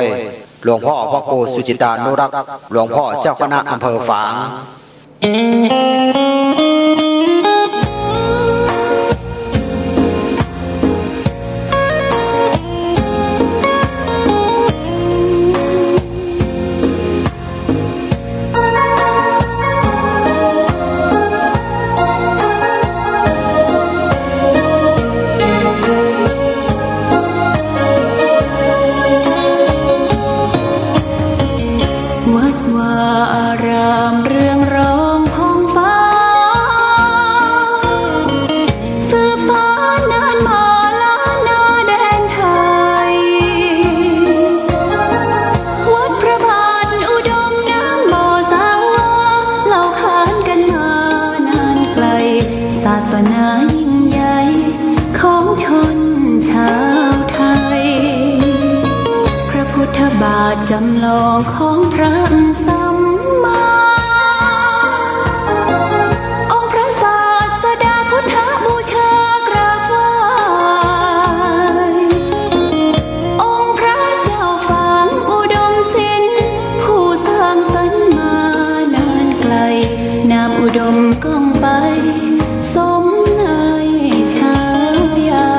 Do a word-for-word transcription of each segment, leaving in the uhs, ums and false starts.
ย หลวงพ่อพระครูสุจิตตานุรักษ์ หลวงพ่อเจ้าคณะอำเภอฝาง วัดวาอารามเรืองรองผ่องฟ้า สืบสานนานมาล้านนาแดนไทย วัดพระบาทอุดมน้ำบ่อสาวา เล่าขานกันมานานไกล ศาสนายิ่งใหญ่ของชนชาวไทย พระพุทธบาทจำลองของพระสัมมา องค์พระศาสดาพุทธบูชากราบไหว้ องค์พระเจ้าฝางอุดมศิลป์ ผู้สร้างสรรค์มานานไกล นามอุดมก้องไปสมในฉายา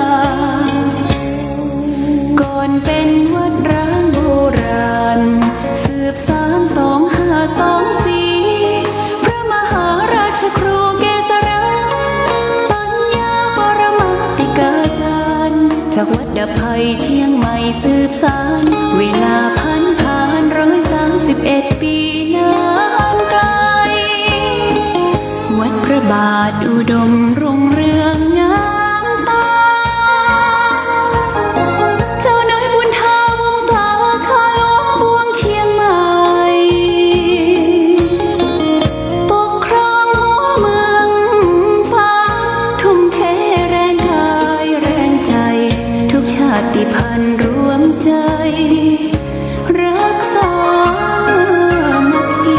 ก่อนเป็นวัดร้างโบราณ สืบสานสองห้าสองสี่ พระมหาราชครูเกษรา ปัญญาปรมาติกาจารย์ จากวัดดับภัยเชียงใหม่สืบสาน เวลาผ่านผ่านร้อยสามสิบเอ็ดปีนานไกล วัดพระบาทอุดมรุ่งเรืองงามตา เจ้าน้อยบุญถาวงศาข้าหลวงปวงเชียงใหม่ ปกครองหัวเมืองฝาง ทุ่มเทแรงกายแรงใจ ทุกชาติพันธุ์รวมใจ รักสามัคคี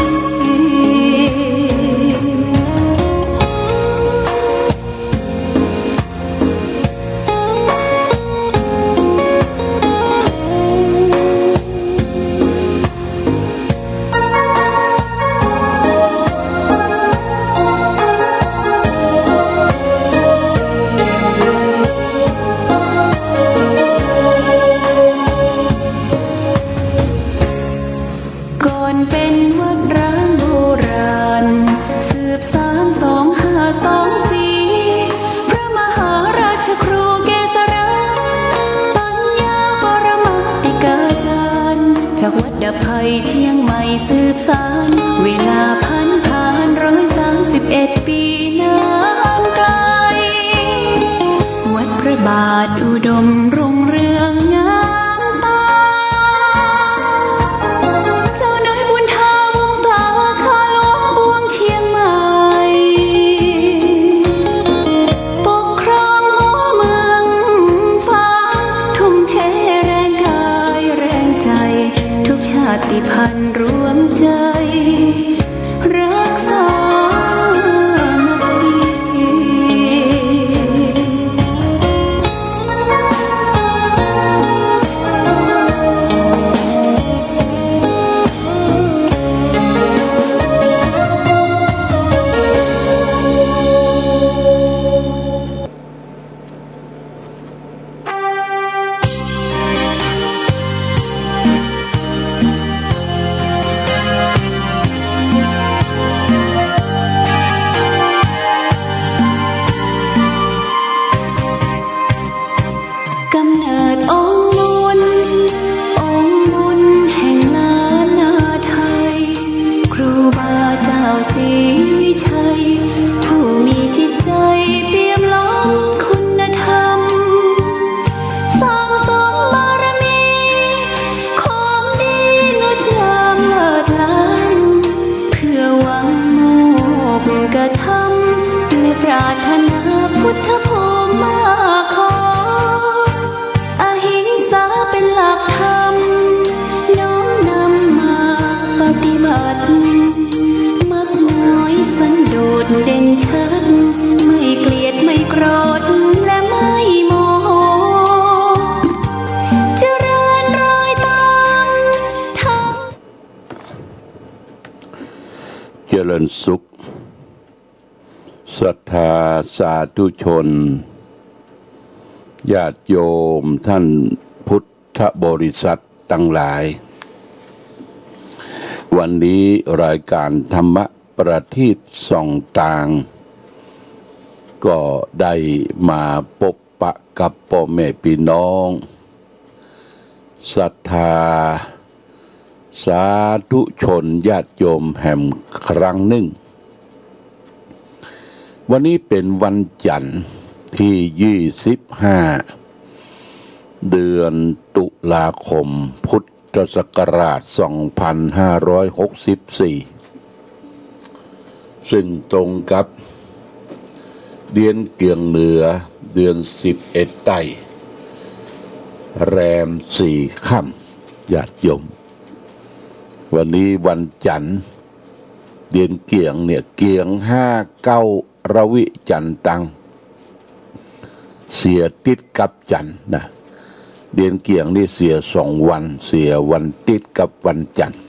ก่อนเป็นวัดร้างโบราณ สืบสานสองห้าสองสี่ พระมหาราชครูเกษรา ปัญญาปรมาติกาจารย์ จากวัดดับภัยเชียงใหม่สืบสาน เวลาผ่านผ่านร้อยสามสิบเอ็ดปีนานไกล วัดพระบาทอุดมรุ่งเรืองงามตา เจ้าน้อยบุญถาวงศาข้าหลวงปวงเชียงใหม่ ปกครองหัวเมืองฝาง ทุ่มเทแรงกายแรงใจ ทุกชาติพันธุ์รวมใจ รักสามัคคี กำเนิดองค์บุญ องค์บุญแห่งล้านนาไทย ครูบาเจ้าศรีวิชัย ผู้มีจิตใจเปี่ยมล้นคุณธรรม สั่งสมบารมี ความดีงดงามเลิศล้ำ เพื่อหวังโมกขธรรม และปรารถนาพุทธภูมิมากขอ อหิงสาเป็นหลักธรรม น้อมนำมาปฏิบัติ มักน้อยสันโดษเด่นชัด ไม่เกลียดไม่โกรธและไม่โมโห เจริญรอยตาม ริญสุข ศรัทธาสาธุชน ญาติโยมท่านพุทธบริษัทตังหลาย วันนี้รายก๋านธรรมะประทีปส่องตาง ก็ได้มาปบปะกับป้อแม่ปี้น้อง ศรัทธาสาธุชนญาติโยมแหมครั้งนึ่ง วันนี้เป๋นวันจันทร์ตี้ยี่สิบห้า เดือนตุลาคม พุทธศักราชสองพันห้าร้อยหกสิบสี่ ซึ่งตรงกับเดือนเกื้องเหนือ เดือนสิบเอ็ดใต้ แรมสี่ค่ำ ญาติโยม วันนี้วันจันทร์ เดือนเกื้องเนี่ย เกื้องห้าเก้า ระวิจันตัง เสียติดกับจันทร์นะ เดือนเกื้องนี่เสียสองวัน เสียวันติดกับวันจันทร์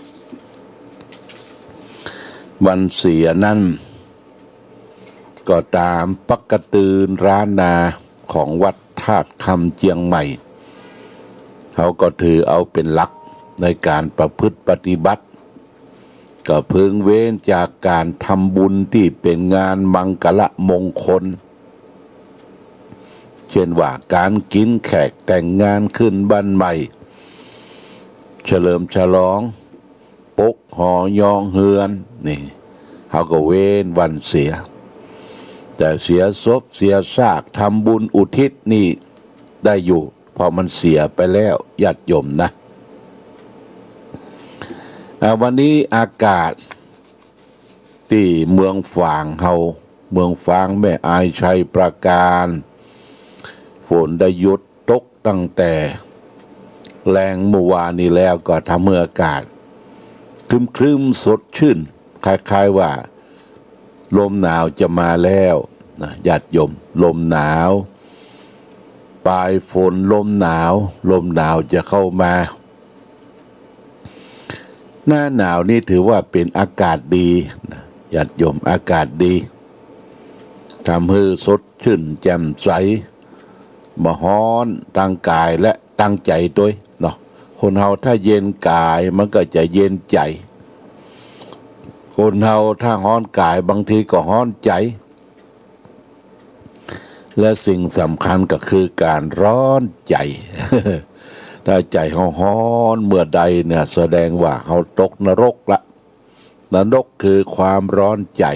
วันเสียนั้น ก็ต๋ามปกติล้านนาของวัดธาตุคำเจียงใหม่ เขาก็ถือเอาเป๋นหลักในก๋านประพฤติปฏิบัติ ก็พึงเว้นจากก๋านทำบุญตี้เป๋นงานมังคละมงคล เช่นว่าก๋านกิ๋นแขกแต่งงานขึ้นบ้านใหม่ เฉลิมฉลอง ปกหอยองเฮือน นี่ เขาก็เว้นวันเสีย แต่เสียศพเสียซากทำบุญอุทิศนี่ได้อยู่ เพราะมันเสียไปแล้ว ญาติโยมนะ อ่า วันนี้อากาศตี้เมืองฝางเฮา เมืองฝาง แม่อาย ชัยปราการ ฝนได้หยุดตกตั้งแต่แลงเมื่อวานนี้แล้ว ก็ทำหื้ออากาศครึ้มๆ สดชื่น คล้ายๆ ว่าลมหนาวจะมาแล้วนะ ญาติโยม ลมหนาว ปลายฝน ลมหนาว ลมหนาวจะเข้ามา หน้าหนาวนี่ถือว่าเป๋นอากาศดีนะ ญาติโยม อากาศดี ทำหื้อสดชื่นแจ่มใส บ่ฮ้อนตางก๋ายและตางใจ๋ตวยเนาะ คนเฮาถ้าเย็นก๋ายมันก็จะเย็นใจ๋ คนเฮาถ้าฮ้อนก๋ายบางทีก็ฮ้อนใจ๋ และสิ่งสำคัญก็คือก๋านฮ้อนใจ๋ ถ้าใจ๋เฮาฮ้อนเมื่อใดเนี่ย แสดงว่าเฮาตกนรกละ นรกคือความฮ้อนใจ๋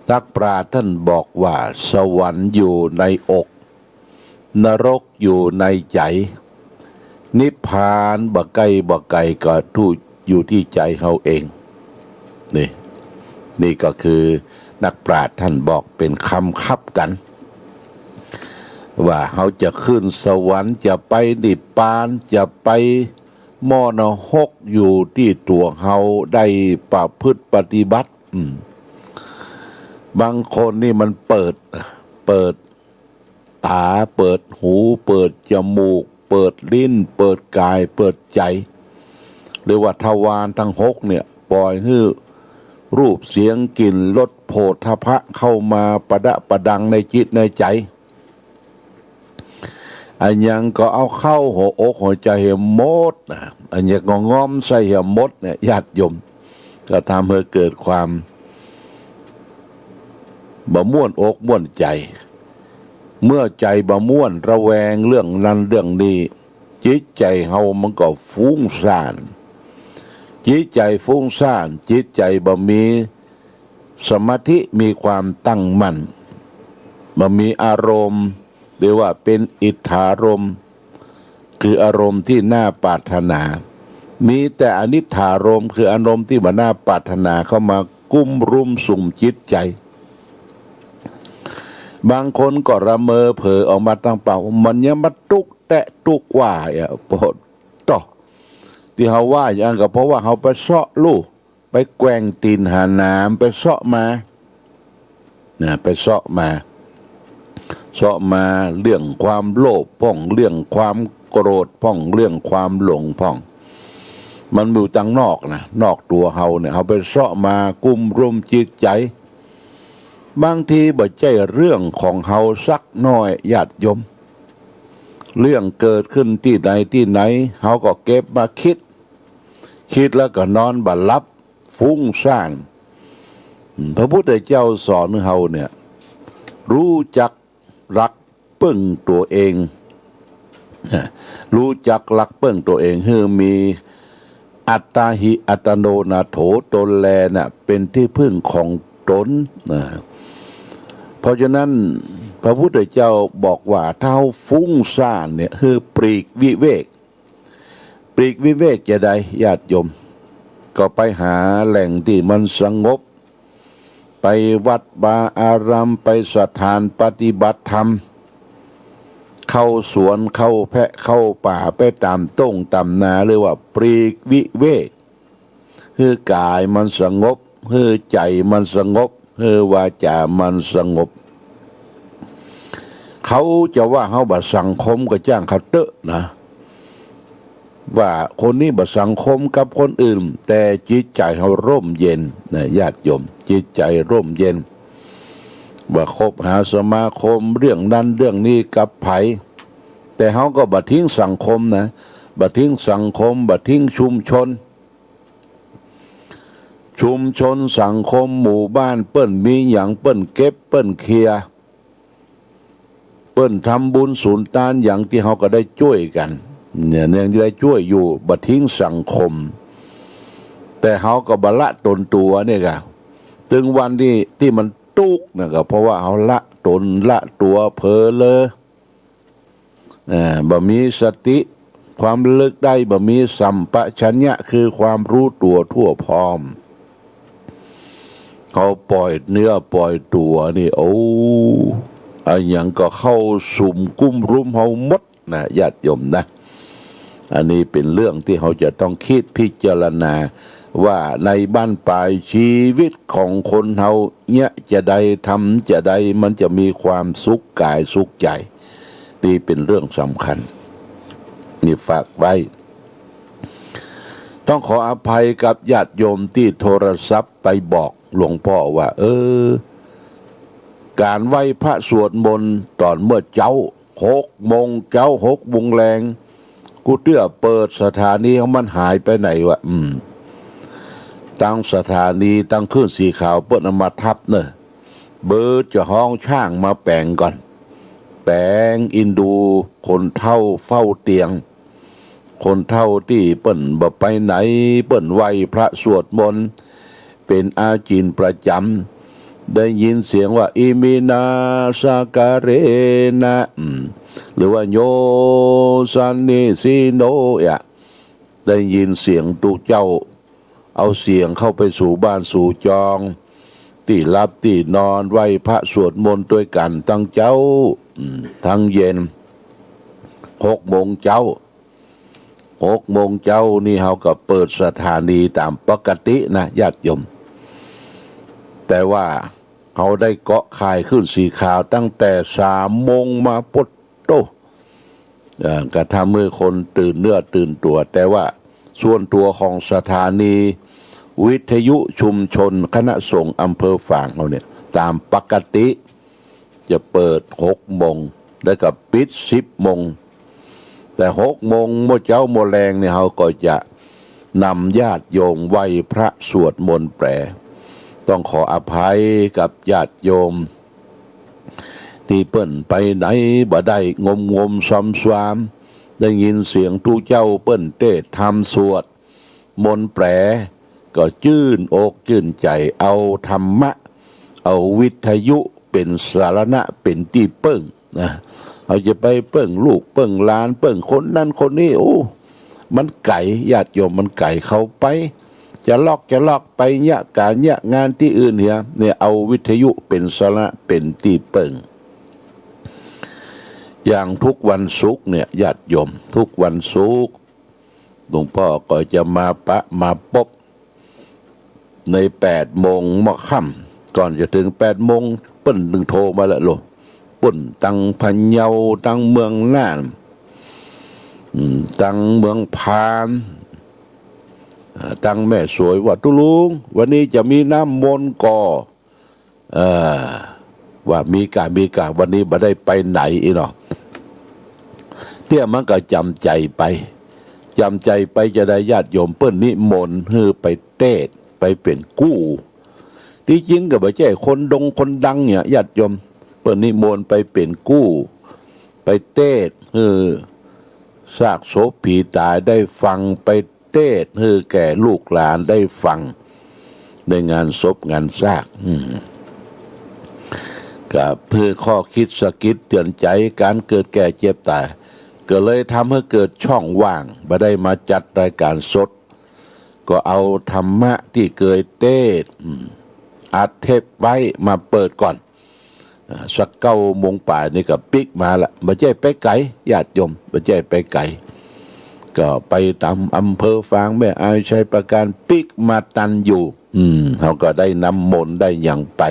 นักปราชญ์ต้านบอกว่า สวรรค์อยู่ในอก นรกอยู่ในใจ๋ นิพพานบ่ใก้บ่ไก๋ ก็อยู่ตี้ใจ๋เฮาเอง นี่ นี่ก็คือนักปราชญ์ต้านบอกเป๋นคำคับกั๋น ว่าเฮาจะขึ้นสวรรค์ จะไปนิพพาน จะไปหม้อนรก อยู่ตี้ตั๋วเฮาได้ประพฤติปฏิบัติ อืม บางคนนี่มันเปิด เปิดต๋า เปิดหู เปิดจมูก เปิดลิ้น เปิดก๋าย เปิดใจ๋ เรียกว่าทวารตังหกเนี่ย ปล่อยหื้อรูป เสียง กลิ่น รส โผฏฐัพพะเข้ามาประดับประดังในจิตในใจ๋ อะหยังก็เอาเข้าหัวอกหัวใจ๋เหียหมดนะ อะหยังก็งอมใส่เหียหมดเนี่ย ญาติโยม ก็ทำหื้อเกิดความบ่ม่วนอกม่วนใจ๋ เมื่อใจ๋บ่ม่วนระแวงเรื่องนั้นเรื่องนี้ จิตใจ๋เฮามันก็ฟุ้งซ่าน จิตใจ๋ฟุ้งซ่าน จิตใจ๋บ่มีสมาธิ มีความตั้งมั่น บ่มีอารมณ์ เรียกว่าเป๋นอิทธารมณ์ คืออารมณ์ตี้น่าปรารถนา มีแต่อนิทธารมณ์ คืออารมณ์ตี้บ่น่าปรารถนาเข้ามากุ้มรุ้มสุมจิตใจ๋ บางคนก็ละเมอเผลอออกมาตางปาก มันยังมาตุ๊แต๊ตุ๊ว่าอะ โผดโต้ ตี้เฮาว่าอย่างนั้นก็เพราะว่าเฮาไปเซาะลู่ ไปแกว่งตี๋นหาหนาม ไปเซาะมา นะ ไปเซาะมา เซาะมาเรื่องความโลภพ่อง เรื่องความโกรธพ่อง เรื่องความหลงพ่อง มันอยู่ตังนอกนะ นอกตั๋วเฮาเนี่ย เฮาไปเซาะมากุ้มรุมจิตใจ๋ บางทีบ่ใจ้เรื่องของเฮาสักหน้อย ญาติโยม เรื่องเกิดขึ้นตี้ใดตี้ไหน เฮาก็เก็บมาคิด คิดแล้วก็นอนบ่หลับ ฟุ้งซ่าน พระพุทธเจ้าสอนเฮาเนี่ย ฮู้จัก ฮักเปิ้งตั๋วเอง ฮู้จักฮักเปิ้งตั๋วเอง หื้อมีอัตตาหิอัตโนนาโถ ตนแลน่ะเป๋นตี้พึ่งของตนนะ เพราะฉะนั้นพระพุทธเจ้าบอกว่าถ้าเฮาฟุ้งซ่านเนี่ย หื้อปลีกวิเวก ปลีกวิเวกจาใด ญาติโยม ก็ไปหาแหล่งตี้มันสงบ ไปวัดวาอาราม ไปสถานปฏิบัติธรรม เข้าสวน เข้าแพะ เข้าป่า ไปต๋ามต้งต๋ามนา เรียกว่าปลีกวิเวก หื้อกายมันสงบ หื้อใจ๋มันสงบ หื้อวาจ๋ามันสงบ เขาจะว่าเฮาบ่สังคมก็จ้างเขาเต๊อะนะ ว่าคนนี้บ่สังคมกับคนอื่น แต่จิตใจ๋เฮาร่มเย็นนะ ญาติโยม จิตใจ๋ร่มเย็น บ่คบหาสมาคมเรื่องนั้นเรื่องนี้กับใผ แต่เฮาก็บ่ทิ้งสังคมนะ บ่ทิ้งสังคม บ่ทิ้งชุมชน ชุมชนสังคมหมู่บ้าน เปิ้นมีหยัง เปิ้นเก็บ เปิ้นเคลียร์ เปิ้นทำบุญสุนตานหยัง ตี้เฮาก็ได้จ้วยกั๋น เนี่ย ยังได้จ้วยอยู่ บ่ทิ้งสังคม แต่เฮาก็บ่ละต๋นตั๋วเนี่ยก่ะ ตึงวันตี้ ตี้มันตุ๊กข์น่ะ ก็เพราะว่าเฮาละต๋นละตั๋ว เผลอเรอ เอ่อ บ่มีสติ ความระลึกได้บ่มี สัมปชัญญะ คือความฮู้ตั๋วทั่วพร้อม เฮาปล่อยเนื้อปล่อยตั๋วนี่ โอ้ อะหยังก็เข้าสุมกุ้มรุมเฮาหมดนะ ญาติโยมนะ อันนี้เป๋นเรื่องตี้เฮาจะต้องกึ๊ดพิจารณา ว่าในบั้นปลายจีวิตของคนเฮาเนี่ย จาใด ทำจาใด มันจะมีความสุขกายสุขใจ๋ นี่เป๋นเรื่องสำคัญ นี่ฝากไว้ ต้องขออภัยกับญาติโยมตี้โทรศัพท์ไปบอกหลวงป้อว่า เออ ก๋านไหว้พระสวดมนต์ต๋อนเมื่อเจ๊า หกโมงเจ๊า หกโมงแลง กูเตื้อเปิดสถานีของมันหายไปไหนวะ อืม ตังสถานี ตังคลื่นสีขาวเปิ้นเอามาทับเน่อ เป๋นจะฮ้องจ้างมาแป๋งก่อน แป๋งอินดูคนเฒ่าเฝ้าเตียง คนเฒ่าตี้เปิ้นบ่ไปไหน เปิ้นไหว้พระสวดมนต์ เป๋นอาจิณประจ๋ำ ได้ยินเสียงว่า อิมินาสาการะนะ อืม หรือว่า โยสันนิสิโน อะ ได้ยินเสียงตุ๊เจ้า เอาเสียงเข้าไปสู่บ้านสู่จอง ตี้หลับตี้นอน ไหว้พระสวดมนต์ตวยกั๋นตังเจ๊า อืม ตังเย็น หกโมงเจ๊า หกโมงเจ๊านี่เฮาก็เปิดสถานีต๋ามปกตินะ ญาติโยม แต่ว่าเฮาได้เกาะข่ายคลื่นสีขาวตั้งแต่สามโมงมา ปุ๊ดโต้ เอ่อ ก็ทำหื้อคนตื่นเนื้อตื่นตั๋ว แต่ว่าส่วนตั๋วของสถานีวิทยุชุมชนคณะสงฆ์อำเภอฝางเฮาเนี่ย ต๋ามปกติจะเปิดหกโมง แล้วก็ปิดสิบโมง แต่หกโมงเมื่อเจ๊าเมื่อแลงเนี่ย เฮาก็จะนำญาติโยมไหว้พระสวดมนต์แป๋ ต้องขออภัยกับญาติโยม ตี้เปิ้นไปไหนบ่ได้ งมงมซอมซาม ได้ยินเสียงตุ๊เจ้าเปิ้นเตศน์ธรรมสวดมนต์แป๋ ก็จื้นอกจื้นใจ๋ เอาธรรมะ เอาวิทยุเป๋นสรณะ เป๋นตี้เปิ้งนะ เฮาจะไปเปิ้งลูกเปิ้งหลาน เปิ้งคนนั้นคนนี้ โอ้ มันไก๋ ญาติโยม มันไก๋ เข้าไป จะลอกจะลอกไปเยียะก๋านเยียะงานตี้อื่นเหีย เนี่ย เอาวิทยุเป๋นสรณะ เป๋นตี้เปิ้ง อย่างทุกวันศุกร์เนี่ย ญาติโยม ทุกวันศุกร์ หลวงป้อก็จะมาปะมาปบในแปดโมงเมื่อค่ำ ก่อนจะเถิงแปดโมง เปิ้นตึงโทรมาแล้วโล เปิ้นตังพะเยา ตังเมืองน่าน อืม ตังเมืองพาน อ่า ตังแม่สวยว่า ตุ๊ลุง วันนี้จะมีน้ำมนต์ก่อ เออ ว่ามีก่า มีก่า วันนี้บ่ได้ไปไหนอี้เนาะ เตี้ยมันก็จ๋ำใจ๋ไป จ๋ำใจ๋ไปจาใดญาติโยม เปิ้นนิมนต์หื้อไปเตสน์ ไปเป๋นกู้ ตี้จริงก็บ่ใจ้คนดงคนดังเนี่ยญาติโยม เปิ้นนิมนต์ไปเป๋นกู้ ไปเตสน์หื้อซากศพผีต๋ายได้ฟัง ไปเตสน์หื้อแก่ลูกหลานได้ฟัง ในงานศพงานซาก อืม ก็เปื้อข้อคิดสะกิดเตือนใจ๋ ก๋านเกิดแก่เจ็บต๋าย ก็เลยทำหื้อเกิดช่องว่าง บ่ได้มาจัดรายก๋านสด ก็เอาธรรมะตี้เกยเตสน์ อืม อัดเทปไว้มาเปิดก่อน อ่า สักเก้าโมงป๋ายนี่ก็ปิ๊กมาละ บ่ใจ้ไปไก๋ ญาติโยม บ่ใจ้ไปไก๋ ก็ไปต๋ามอำเภอฝาง แม่อาย ชัยปราการ ปิ๊กมาตันอยู่ อืม เฮาก็ได้น้ำมนต์ได้หยังไป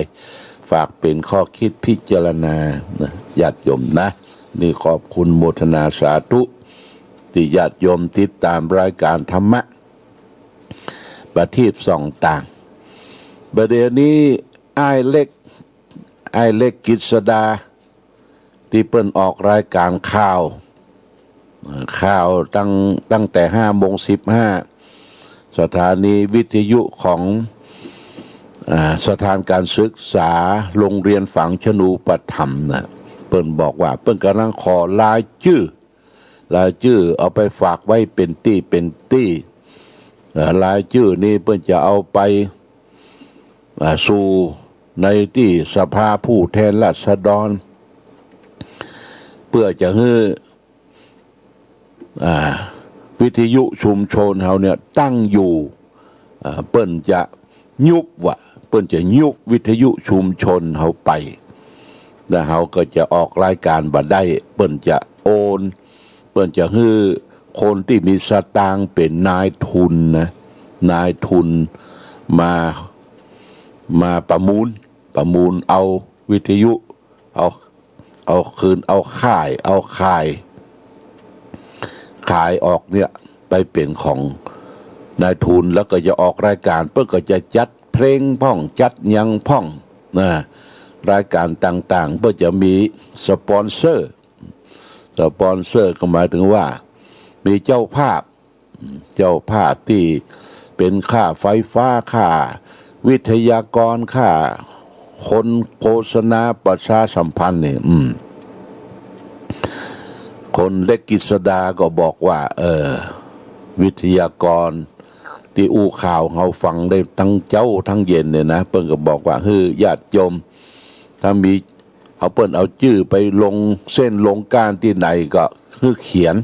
ฝากเป๋นข้อคิดพิจารณานะ ญาติโยมนะ นี่ขอบคุณโมทนาสาธุ ตี้ญาติโยมติดต๋ามรายก๋านธรรมะ ประทีปส่องตาง บ่าเดี่ยวนี้อ้ายเล็ก อ้ายเล็กกฤษดา ตี้เปิ้นออกรายก๋านข่าว เอ่อ ข่าวตั้ง ตั้งแต่ห้าโมงสิบห้า สถานีวิทยุของ อ่า สถานก๋านศึกษาโรงเรียนฝางชนูปถัมภ์น่ะ เปิ้นบอกว่าเปิ้นก่ำลังขอรายจื้อ รายจื้อเอาไปฝากไว้เป๋นตี้เป๋นตี้ เอ่อ รายจื้อนี้เปิ้นจะเอาไป อ่า สู่ในตี้สภาผู้แทนราษฎร เปื้อจะหื้อ อ่า วิทยุชุมชนเฮาเนี่ยตั้งอยู่ อ่า เปิ้นจะยุบว่ะ เปิ้นจะยุบวิทยุชุมชนเฮาไป แล้วเฮาก็จะออกรายก๋านบ่ได้ เปิ้นจะโอน เปิ้นจะหื้อคนตี้มีสตางค์เป๋นนายทุนนะ นายทุนมา มาประมูล ประมูลเอาวิทยุ เอา เอาคืน เอาค่าย เอาค่าย ขายออกเนี่ยไปเป๋นของนายทุน แล้วก็จะออกรายก๋าน เปิ้นก็จะจัดเพลงพ่อง จัดหยังพ่องนะ รายก๋านต่างๆ เปิ้นจะมีสปอนเซอร์ สปอนเซอร์ก็หมายถึงว่ามีเจ้าภาพ เจ้าภาพตี้เป๋นค่าไฟฟ้า ค่าวิทยากร ค่าคนโฆษณาประชาสัมพันธ์นี่ อืม คนเล็กกฤษดาก็บอกว่า เออ วิทยากรตี้อู้ข่าวเฮาฟังได้ตึงเจ๊าตึงเย็นเนี่ยนะ เปิ้นก็บอกว่า หื้อญาติโยม ถ้ามี เอาเปิ้นเอาจื้อไปลงเส้นลงก้านตี้ไหนก็หื้อเขียน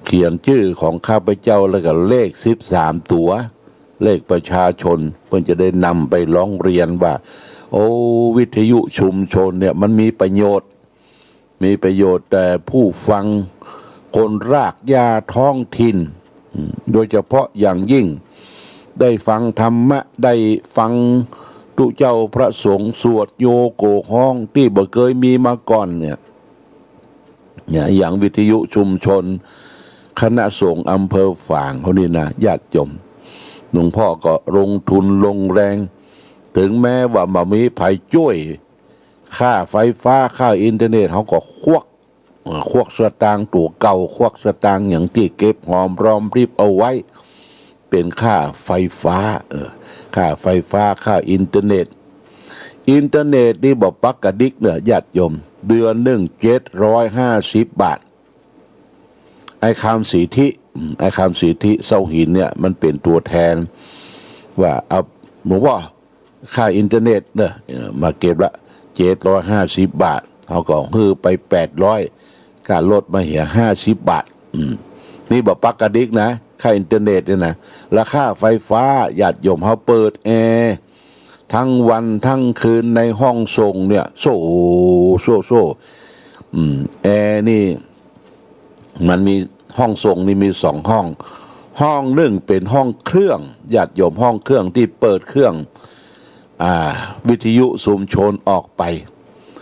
เขียนจื้อของข้าพเจ้าแล้วก็เลขสิบสามตั๋ว เลขประชาชน เปิ้นจะได้นำไปร้องเรียนว่า โอ้ วิทยุชุมชนเนี่ยมันมีประโยชน์ มีประโยชน์แก่ผู้ฟัง คนรากหญ้าท้องถิ่น โดยเฉพาะอย่างยิ่ง ได้ฟังธรรมะ ได้ฟังตุ๊เจ้าพระสงฆ์สวดโยโกฮ้องตี้บ่เกยมีมาก่อนเนี่ย เนี่ย อย่างวิทยุชุมชนคณะสงฆ์อำเภอฝางเฮานี่นะ ญาติโยม หลวงพ่อก็ลงทุนลงแรง ถึงแม้ว่าบ่มีใผจ้วย ค่าไฟฟ้า ค่าอินเทอร์เน็ต เฮาก็ควัก เอ่อ ควักสตางค์ตั๋วเก่า ควักสตางค์หยังตี้เก็บหอมรอมริบเอาไว้ เป๋นค่าไฟฟ้า เออ ค่าไฟฟ้า ค่าอินเทอร์เน็ต อินเทอร์เน็ตนี่บ่ปักกระดิกเน่อ ญาติโยม เดือนนึ่งเจ็ดร้อยห้าสิบบาท ไอ้คำสิทธิ อืม ไอ้คำสิทธิเสาหินเนี่ย มันเป๋นตั๋วแทน ว่าเอา หลวงพ่อ ค่าอินเทอร์เน็ตเน่อ เออ มาเก็บละ เจ็ดร้อยห้าสิบบาท เฮาก็หื้อไปแปดร้อย ค่ารถมาเหียห้าสิบบาท อืม นี่บ่ปักกระดิกนะ ค่าอินเทอร์เน็ตเนี่ยนะ ราคาไฟฟ้า ญาติโยม เฮาเปิดแอร์ตึงวันตึงคืนในห้องส่งเนี่ย โซ่ โซ่ โซ่ อืม แอร์นี่ มันมีห้องส่งนี่มีสองห้อง ห้องนึ่งเป๋นห้องเครื่อง ญาติโยม ห้องเครื่องตี้เปิดเครื่อง อ่า วิทยุชุมชนออกไป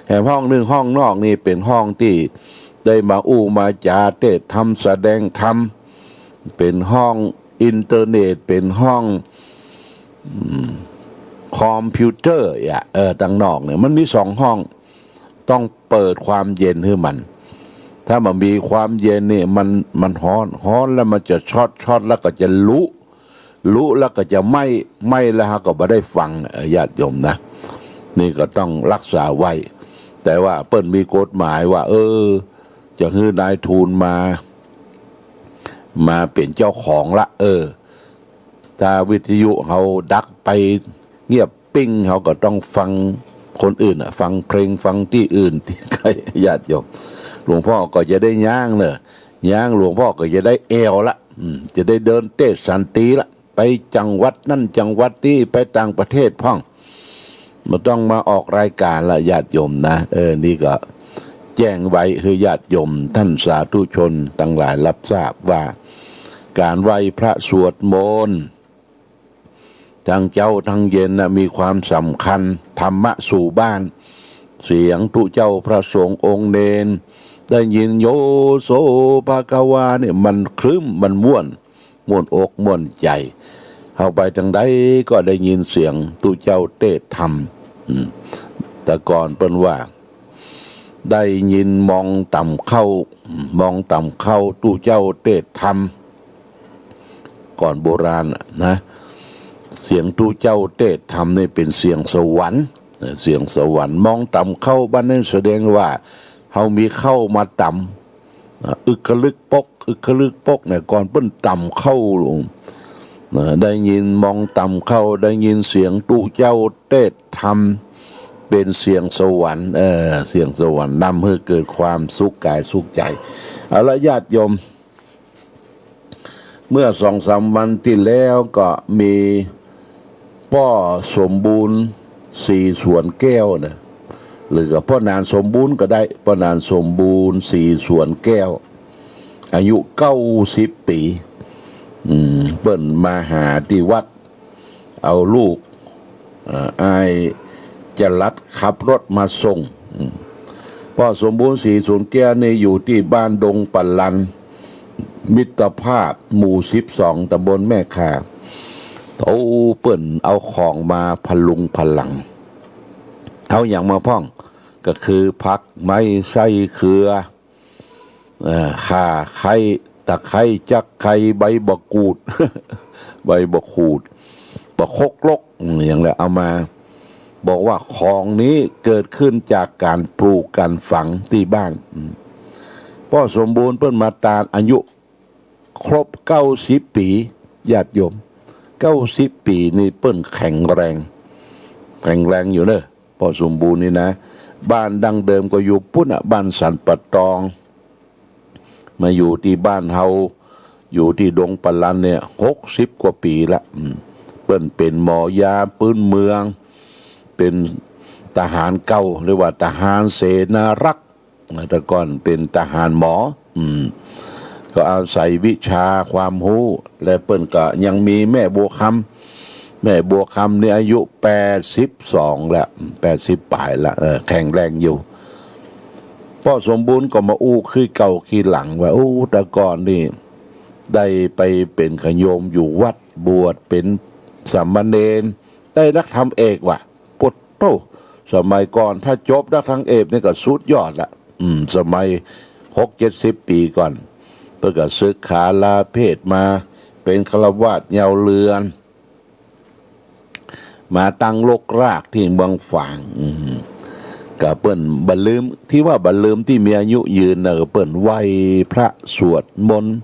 แถมห้องนึ่งห้องนอกนี่เป๋นห้องตี้ได้มาอู้มาจ๋าเตศน์ธรรม แสดงธรรม เป๋นห้อง อินเทอร์เน็ต เป๋นห้อง อืม คอมพิวเตอร์ อ่ะ เออ ตังนอกเนี่ย มันมีสองห้อง ต้องเปิดความเย็นหื้อมัน ถ้าบ่มีความเย็นนี่ มัน มันฮ้อน ฮ้อนแล้วมันจะช็อต ช็อตแล้วก็จะลุ ลุแล้วก็จะไหม้ ไหม้แล้วเฮาก็บ่ได้ฟัง เออ ญาติโยมนะ นี่ก็ต้องรักษาไว้ แต่ว่าเปิ้นมีกฎหมายว่า เออ จะหื้อนายทุนมา มาเป๋นเจ้าของละ เออ ถ้าวิทยุเฮาดับไปเงียบปิ้ง เฮาก็ต้องฟังคนอื่นน่ะ ฟังเพลง ฟังตี้อื่น ตี้ใก้ ญาติโยม หลวงพ่อก็จะได้ย้างเน่อ ย้าง หลวงพ่อก็จะได้แอ่วละ อืม จะได้เดินเตศน์สันติละ ไปจังหวัดนั้นจังหวัดนี้ ไปต่างประเทศพ่อง บ่ต้องมาออกรายก๋านละ ญาติโยมนะ เออ นี่ก็แจ้งไว้หื้อญาติโยม ท่านสาธุชนตังหลายรับทราบว่า ก๋านไหว้พระสวดมนต์ ตังเจ๊าตังเย็นน่ะ มีความสำคัญ ธรรมะสู่บ้าน เสียงตุ๊เจ้าพระสงฆ์องค์เณร ได้ยินโยโสภะคะวาเนี่ย มันครึ้ม มันม่วน ม่วนอกม่วนใจ๋ เฮาไปตางใดก็ได้ยินเสียงตุ๊เจ้าเตศน์ธรรม อืม แต่ก่อนเปิ้นว่า ได้ยินมองต่ำเข้า มองต่ำเข้าตุ๊เจ้าเตศน์ธรรม ก่อนโบราณน่ะนะ เสียงตุ๊เจ้าเตศน์ธรรมนี่เป๋นเสียงสวรรค์ เออ เสียงสวรรค์ มองต่ำเข้าบัดนี้แสดงว่าเฮามีเข้ามาต่ำ อ่ะ อึกกระลึกปก อึกกระลึกปกเนี่ย ก่อนเปิ้นต่ำเข้าลง นะ ได้ยินมองต่ำเข้า ได้ยินเสียงตุ๊เจ้าเตศน์ธรรม เป๋นเสียงสวรรค์ เออ เสียงสวรรค์ นำหื้อเกิดความสุขก๋ายสุขใจ๋ เอาละญาติโยม เมื่อสองสามวันตี้แล้วก็มีป้อสมบูรณ์ ศรีสวนแก้วนะ หรือก็ป้อหนานสมบูรณ์ก็ได้ ป้อหนานสมบูรณ์ ศรีสวนแก้ว อายุเก้าสิบปี๋ อืม เปิ้นมาหาตี้วัด เอาลูก เอ่อ อ้ายจรัสขับรถมาส่ง อืม ป้อสมบูรณ์ ศรีสวนแก้วนี่อยู่ตี้บ้านดงปะลัน มิตรภาพ หมู่สิบสอง ตำบลแม่ข่า โอ้ เปิ้นเอาของมาพะรุงพะรัง เอาหยังมาพ่อง ก็คือผัก ไม้ ไส้ เครือ เอ่อ ข่า ไคร้ ตะไคร้ จักไคร้ ใบบ่ากูด ใบบ่ากูด บ่าคกลก อืม อย่างละเอามา บอกว่าของนี้เกิดขึ้นจากก๋านปลูกก๋านฝังตี้บ้าน อืม ป้อสมบูรณ์เปิ้นมาตานอายุครบเก้าสิบปี๋ ญาติโยม เก้าสิบปี๋นี่เปิ้นแข็งแรง แข็งแรงอยู่เน่อ ป้อสมบูรณ์นี่นะ บ้านดั้งเดิมก็อยู่ปู๊นน่ะ บ้านสันป่าตอง มาอยู่ตี้บ้านเฮา อยู่ตี้ดงปะลันเนี่ย หกสิบกว่าปี๋ละ อืม เปิ้นเป๋นหมอยาปื๊นเมือง เป๋นทหารเก่า เรียกว่าทหารเสนารักษ์ แต่ก่อนเป๋นทหารหมอ อืม ก็อาศัยวิชาความฮู้ และเปิ้นก็ยังมีแม่บัวคำ แม่บัวคำนี่อายุแปดสิบสองแล้ว แปดสิบป๋ายแล้ว เออ แข็งแรงอยู่ ป้อสมบูรณ์ก็มาอู้คือเก่าคือหลังว่า โอ้ แต่ก่อนนี่ ได้ไปเป๋นขะโยมอยู่วัด บวชเป๋นสามเณร ได้นักธรรมเอกว่ะ โป๊ดโต้ สมัยก่อนถ้าจบนักธรรมเอกนี่ก็สุดยอดละ อืม สมัยหกเจ็ดสิบปี๋ก่อน เปิ้นก็สึกขาลาเพศมา เป๋นฆราวาสยาวเรือน มาตั้งรกรากตี้เมืองฝาง อืม ก็เปิ้นบ่ลืม ตี้ว่าบ่ลืมตี้มีอายุยืนน่ะ ก็เปิ้นไหว้พระสวดมนต์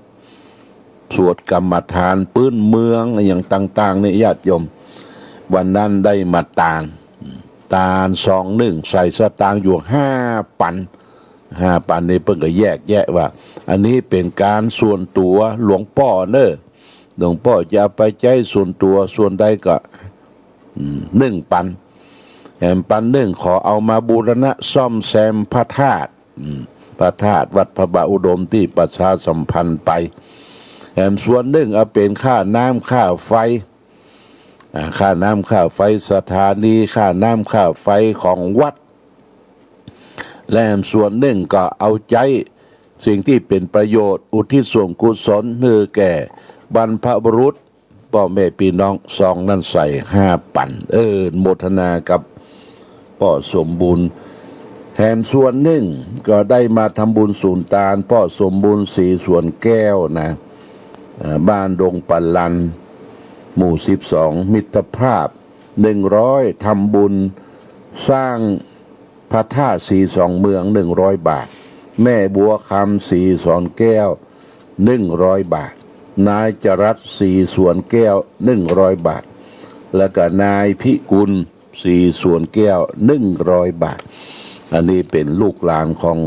สวดกรรมฐานปื๊นเมืองอะหยังต่างๆ นี่ญาติโยม วันนั้นได้มาตาน ตานซองนึ่งใส่สตางค์อยู่ห้าปัน ห้าปันนี่เปิ้นก็แยกแยะว่า อันนี้เป๋นก๋านส่วนตั๋วหลวงป้อเน่อ หลวงป้อจะเอาไปใจ๊ส่วนตั๋ว ส่วนใดก็ อืม นึ่งปัน แหมปันนึ่งขอเอามาบูรณะซ่อมแซมพระธาตุ อืม พระธาตุวัดพระบาทอุดมตี้ประชาสัมพันธ์ไป แหมส่วนนึ่งเอาเป๋นค่าน้ำค่าไฟ อ่า ค่าน้ำค่าไฟสถานี ค่าน้ำค่าไฟของวัด และแหมส่วนนึ่งก็เอาใจ๊สิ่งตี้เป๋นประโยชน์ อุทิศส่วนกุศลหื้อแก่ บรรพบุรุษ ป้อแม่ปี้น้อง ซองนั้นใส่ห้าปัน เออ โมทนากับป้อสมบูรณ์ แถมส่วนนึ่งก็ได้มาทำบุญสูนตาน ป้อสมบูรณ์ ศรีสวนแก้วนะ เอ่อ บ้านดงปะลัน หมู่สิบสอง มิตรภาพ หนึ่งร้อย ทำบุญสร้างพระธาตุศรีสองเมือง หนึ่งร้อยบาท แม่บัวคำ ศรีสวนแก้ว หนึ่งร้อยบาท นายจรัส ศรีสวนแก้ว หนึ่งร้อยบาท แล้วก็นายพิกุล ศรีสวนแก้ว หนึ่งร้อยบาท อันนี้เป๋นลูกหลานของ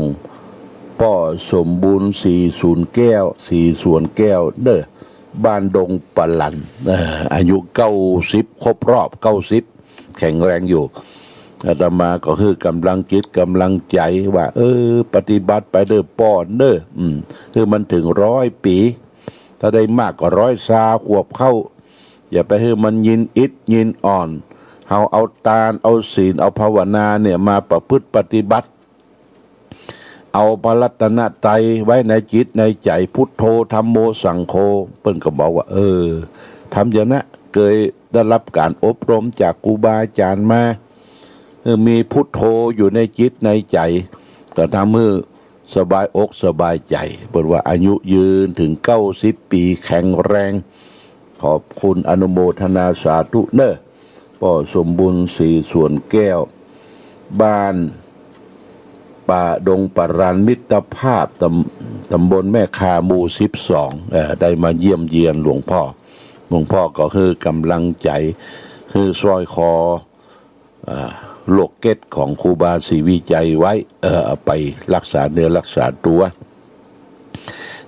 ป้อสมบูรณ์ ศรีสวนแก้ว ศรีสวนแก้วเน่อ บ้านดงปะลัน เอ่อ อายุเก้าสิบ ครบรอบเก้าสิบ แข็งแรงอยู่ อาตมาก็หื้อก๋ำลังจิตก๋ำลังใจ๋ว่า เออ ปฏิบัติไปเน่อป้อเน่อ อืม หื้อมันเถิงร้อยปี๋ ถ้าได้มากก็ร้อยซาวขวบเข้า อย่าไปหื้อมันยินอิดยินอ่อน เฮาเอาตาน เอาศีล เอาภาวนาเนี่ยมาประพฤติปฏิบัติ เอาพระรัตนตรัยไว้ในจิตในใจ๋ พุทโธ ธัมโม สังโฆ เปิ้นก็บอกว่า เออ ทำอย่างนั้น เกยได้รับก๋านอบรมจากครูบาอาจ๋ารย์มา เออ มีพุทโธอยู่ในจิตในใจ๋ ก็ทำหื้อสบายอกสบายใจ๋ เปิ้นว่าอายุยืนเถิงเก้าสิบปี๋ แข็งแรง ขอบคุณอนุโมทนาสาธุเน่อ ป้อสมบูรณ์ ศรีสวนแก้ว บ้านป่าดงปะลัน มิตรภาพ ตำ- ตำบลแม่คา หมู่สิบสอง เอ่อ ได้มาเยี่ยมเยียนหลวงพ่อ หลวงพ่อก็หื้อก๋ำลังใจ๋ หื้อสร้อยคอ อ่า โลเก็ตของครูบาศรีวิชัยไว้ เอ่อ เอาไปรักษาเนื้อรักษาตั๋ว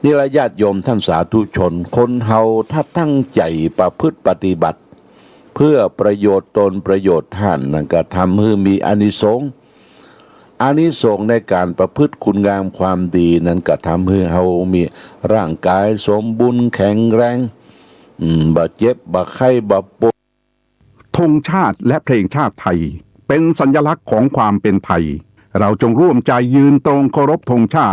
นี่ละญาติโยมท่านสาธุชน คนเฮาถ้าตั้งใจ๋ประพฤติปฏิบัติ เพื่อประโยชน์ตนประโยชน์ต้าน นั้นก็ทำหื้อมีอานิสงส์ อานิสงส์ในก๋านประพฤติคุณงามความดี นั้นก็ทำหื้อเฮามีร่างก๋ายสมบูรณ์แข็งแรง อืม บ่เจ็บบ่ไข้บ่ป่วย ธงชาติและเพลงชาติไทย เป็นสัญลักษณ์ของความเป็นไทย เราจงร่วมใจยืนตรงเคารพธงชาติ